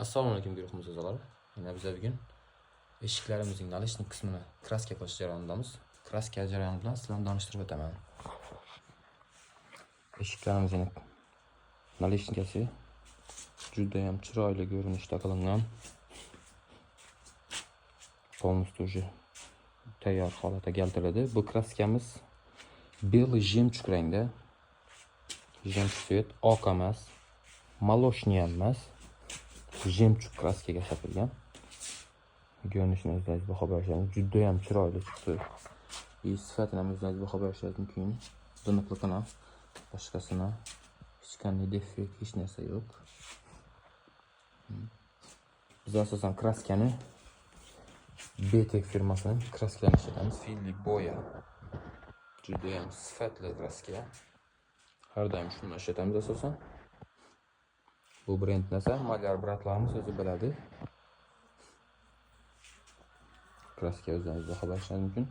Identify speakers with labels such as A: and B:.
A: Assalomu alaykum, guruhimiz a'zolari. Yana biz bugun eshiklarimizning наличник qismini краска qilish jarayonidamiz. Краска jarayoni bilan sizlarni tanishtirib o'taman. Eshiklarimizning наличника si juda ham chiroyli ko'rinishda qilingan. Полностью уже tayyor holatga keltirildi. Bu краска miz белый жемчуг rangda. Жемчуг цвет, oq emas, молочный ham emas. Жемчуг краска ga ishlatilgan. Ko'rinishini o'zlaringiz baho berishingiz, juda ham chiroyli chiqdi. И sifatini ham o'zlaringiz baho berishingiz mumkin. Diniqligini, boshqasini hech qanday defekt, hech narsa yo'q. Biz asosan краска ni Betek firmasining краска larini ishlatamiz. Filli bo'ya. Juda ham sifatli краска. Har doim shuni ishlatamiz asosan. Bu brend narsa, маляр брат larimiz o'zi biladi. Краска o'zlaringiz baho berishingiz mumkin.